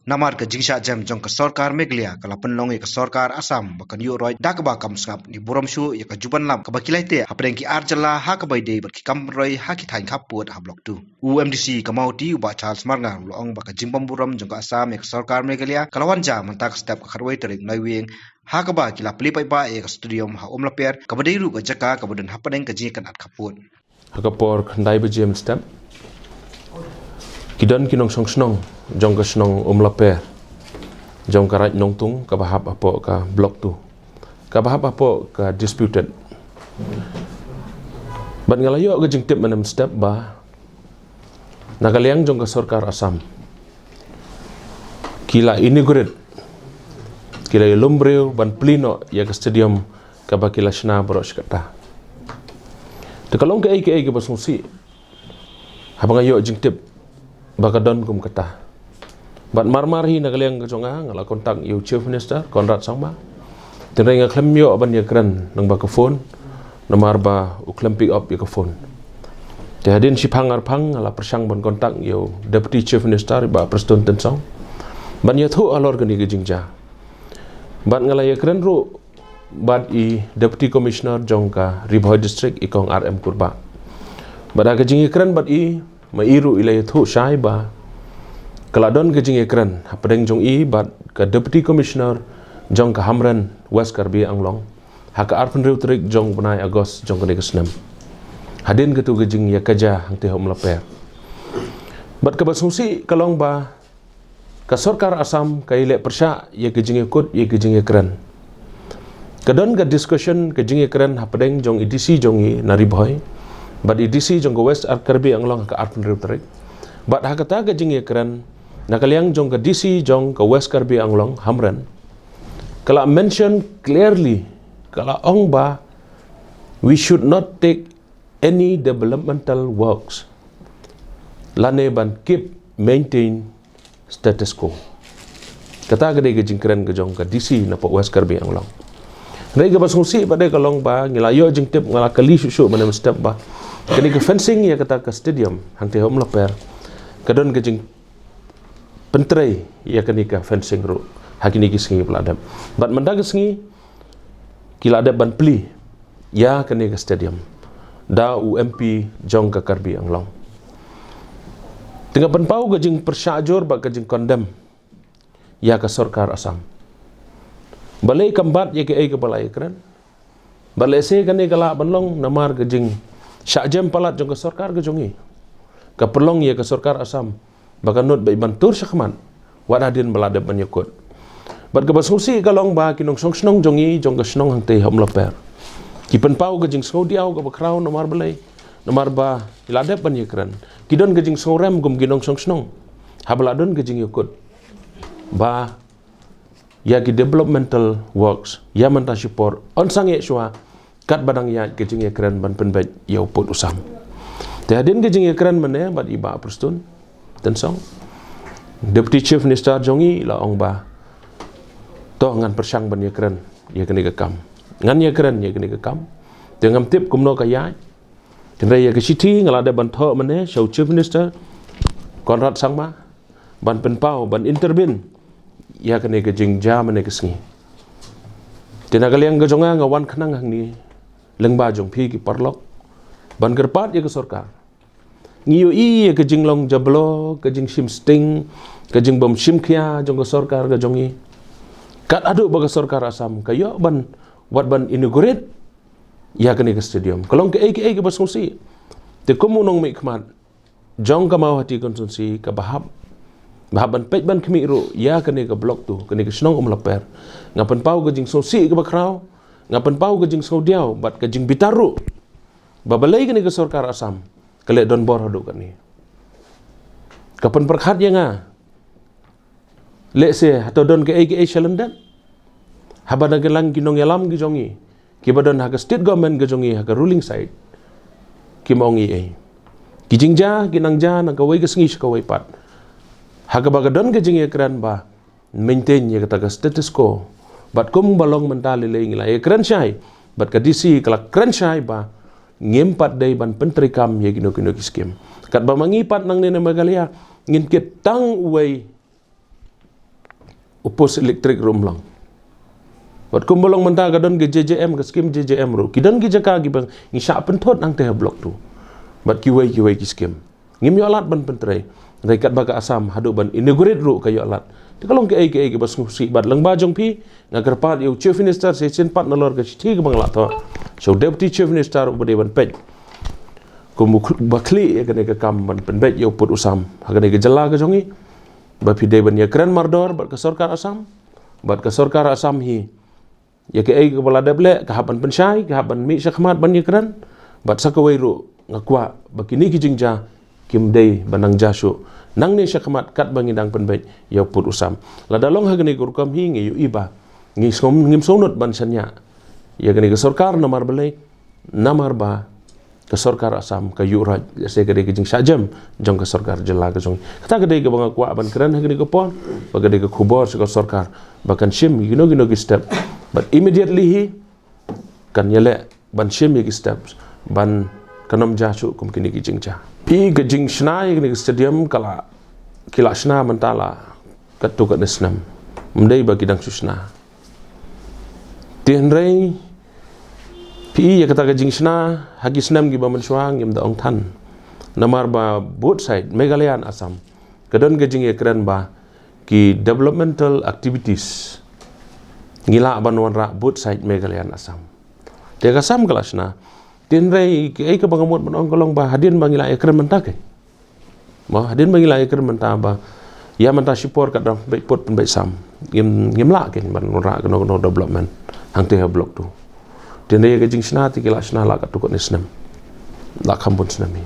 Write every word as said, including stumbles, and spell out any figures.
Namar ka jingshah jem jong ka sorkar Meghalaya ka la pynlong ïa ka sorkar Assam ba kan ïuh roi da kaba kam sngap ne burom shuh ïa ka jubanlap kaba ki la ïateh hapdeng ki ar jylla ha kaba ïadei bad ki kam pynroi ha ki thaiñ khappud ha Block two. U M D C ka Mawhati u Bah Charles Marngar u la ong ba ka jingbymburom jong ka Assam ïa ka sorkar Meghalaya ka la wan jia mynta ka step ka khatwei tarik Naiwieng ha kaba ki la plie paidbah ïa ka stadium ha Umlaper kaba dei ruh ka jaka kaba don hapdeng ka jingïakynad khappud. Ha ka por khyndai baje mynstep ki don ki nongshong shnong jong ka shnong Umlaper jong ka Raid Nongtung kaba hap hapoh ka Block two kaba hap hapoh ka disputed. Bad nga la ïoh ka jingtip mynstep ba na ka liang jong ka sorkar Assam ki la inaugurate, ki la ïalum briew ban plie noh ïa ka stadium kaba ki la shna baroh shi katta. Te ka long kaei kaei kaba sngewsih haba nga ïoh jingtip ba ka don kum kata. Bad marmar hi na ka liang ka jong nga nga la contact ïa u Chief Minister Conrad Sangma. Tynrai nga khlem ïoh ban ïakren lyngba ka phone namar ba u khlem pick up ïa ka phone. Te hadien shiphang arphang nga la pyrshang ban contact ïa u Deputy Chief Minister i Bah Prestone Tynsong ban ïathuh halor kane ka jingjia. Bad nga la ïakren ruh bad i Deputy Commissioner jong ka Ri Bhoi District i Kong R M Kurbah. Bad ha ka jingïakren bad i, ma i ruh i la ïathuh shai ba ka la don ka jingïakren hapdeng jong i bad ka Deputy Commissioner jong ka Hamren West Karbi Anglong ha ka arphew hynriew tarik jong u bnai August jong kane ka snem. Hadien katu ka jingïakajia hangtei ha Umlaper. Bad kaba sngewsih ka long ba ka sorkar Assam ka ïaleh pyrshah ïa ka jingïakut ïa ka jingïakren. Ka don ka discussion ka jingïakren hapdeng jong i D C jong i na Ri Bhoi bad i D C jong ka West Ar Karbi Anglong ha ka arphew hynriew tarik. Bad ha kata ka jingïakren na ka liang jong ka D C jong ka West Karbi Anglong Hamren ka la mention clearly, ka la ong ba we should not take any developmental works lane ban keep maintain status quo. Kata ka dei ka jingkren ka jong ka D C napoh West Karbi Anglong. Hynrei kaba sngewsih pat de ka long ba ngi la ïoh jingtip, nga la kylli shuh shuh mynne mynstep ba kane ka fencing ïa kata ka stadium hangtei ha Umlaper ka don ka jingpyntrei ïa kane ka fencing ruh ha kine ki sngi ba la dep. Bad mynta ka sngi ki la dep ban plie ïa kane ka stadium da u M P jong ka Karbi Anglong. Te nga pynpaw ka jingpyrshah jur bad ka jingkondem ïa ka sorkar Assam. Balei kam bat ïa kaei kaba la ïakren? Bad lehse kane ka lah ban long namar ka jingshah jem palat jong ka sorkar ka jong i ka pynlong ïa ka sorkar Assam ba kan nud beit ban tur shakhmat wat hadien ba la dep ban ïakut. Bad kaba sngewsih ka long ba ki nongshong shnong jong i jong ka shnong hangtei ha Umlaper ki pynpaw ka jingsngewdiaw kaba khraw. Namar balei? Namar ba ki la dep ban ïakren, ki don ka jingsngewrem kum ki nongshong shnong haba la don ka jingïakut ba ïa ki developmental works ïa mynta shipor yn sangeh shuwa katba dang ïaid ka jingïakren ban pynbeit ïa u pud u sam. Te hadien ka jingïakren mynne bad i Bah Prestone Tynsong, Deputy Chief Minister jong i la ong ba to ngan pyrshang ban ïakren ïa kane ka kam. Ngan ïakren ïa kane ka kam. Te ngam tip kumno ka ïaid. Hynrei ïa ka shithi nga la dep ban thoh mynne sha u Chief Minister Conrad Sangma ban pynpaw ban intervene ïa kane ka jingjia mynne ka sngi. Te na ka liang ka jong nga nga wan khnang hangne lyngba jong phi ki paralok ban kyrpad ïa ka sorkar. Ngi ïohi ïa ka jinglong jablo, ka jingshim sting, ka jingbym shim khia jong ka sorkar ka jong i. Kat haduh ba ka sorkar Assam ka ïoh ban wat ban inaugurate ïa kane ka stadium ka long kaei kaei kaba sngewsih. Te kum u nongmihkhmat jong ka Mawhati constituency kaba hap, ba hap ban peit ban khmih ruh ïa kane ka Block two, kane ka shnong Umlaper, nga pynpaw ka jingsngewsih kaba khraw, nga pynpaw ka jingsngewdiaw bad ka jingbitar ruh ba balei kane ka sorkar Assam ka leh donbor haduh katne. Ka pynpyrkhat ïa nga lehse hato don kaei kaei shalyndet. Haba na ka liang ki nongïalam ki jong i kiba don ha ka state government ka jong i ha ka ruling side kim ong ei ei. Ki jingjia ki nang jia na kawei ka sngi sha kawei pat ha kaba ka don ka jingïakren ba maintain ïa kata ka status quo. Bad kumba long mynta lei lei ngi la ïakren shai bad ka D C ka la kren shai ba ngim pat dei ban pyntreikam ïa kino kino ki skim. Katba ma ngi pat nangne na Meghalaya ngin kit tang uwei u post electric ruh um long. Bad kumba long mynta ka don ka J J M, ka skim J J M ruh, ki don ki jaka kiba ngi shah pynthut hangtei ha Block two. Bad kiwei kiwei ki skim ngim ïoh lad ban pyntrei. Hynrei katba ka Assam haduh ban inaugurate ruh ka ïoh lad. Te ka long kaei kaei kaba sngewsih. Bad lyngba jong phi, nga kyrpad ïa u Chief Minister shisien pat nalor ka shithi kaba nga la thoh sha u Deputy Chief Minister uba dei ban peit kum u khl-, ba khlieh ïa kane ka kam ban pynbeit ïa u pud u sam ha kane ka jylla ka jong ngi, ba phi dei ban ïakren mardor bad ka sorkar Assam. Bad ka sorkar Assam hi, ïa kaei kaba la dep leh ka hap ban pynshai, ka hap ban mih shakhmat ban ïakren. Bad sa kawei ruh, nga kwah ba kine ki jingjia kim dei ban nang jia shuh nangne shakhmat katba ngi dang pynbeit ïa u pud u sam. Lada long ha kane ka rukom hi, ngi ïohi ba ngi sngewm-, ngim sngewnud ban shaniah ïa kane ka sorkar. Namar balei? Namar ba ka sorkar Assam ka ïuh raij, lehse ka dei ka jingshah jem jong ka sorkar jylla ka jong. Kata ka dei kaba nga kwah ban kren ha kane ka por, ba ka dei ka khubor sha ka sorkar ba kan shim kino kino ki step. But immediately hi kan ïaleh ban shim ïa ki step ban kan ym jia shuh kum kine ki jingjia. Phi, ka jingshna ïa kane ka stadium ka la, ki la shna mynta la katto katne snem. Ym dei ba ki dang shu shna. Te hynrei phi, ïa kata ka jingshna ha ki snem kiba mynshuwa ngim da ong than. Namar ba both side, Meghalaya and Assam, ka don ka jingïakren ba ki developmental activities ngi lah ban wanrah both side Meghalaya and Assam. Te ka Assam ka la shna. Te hynrei kaei kaba nga mut ban ong ka long ba hadien ba ngi la ïakren mynta, keiñ, mo, hadien ba ngi la ïakren mynta ba ïa mynta shipor ka dang pynbeit pud pynbeit sam, ngim, ngim lah keiñ ban wanrah kano kano development hangtei ha Block two. Te hynrei ïa ka jingshna te ki la shna la katto katne snem, la kham bun snem hi.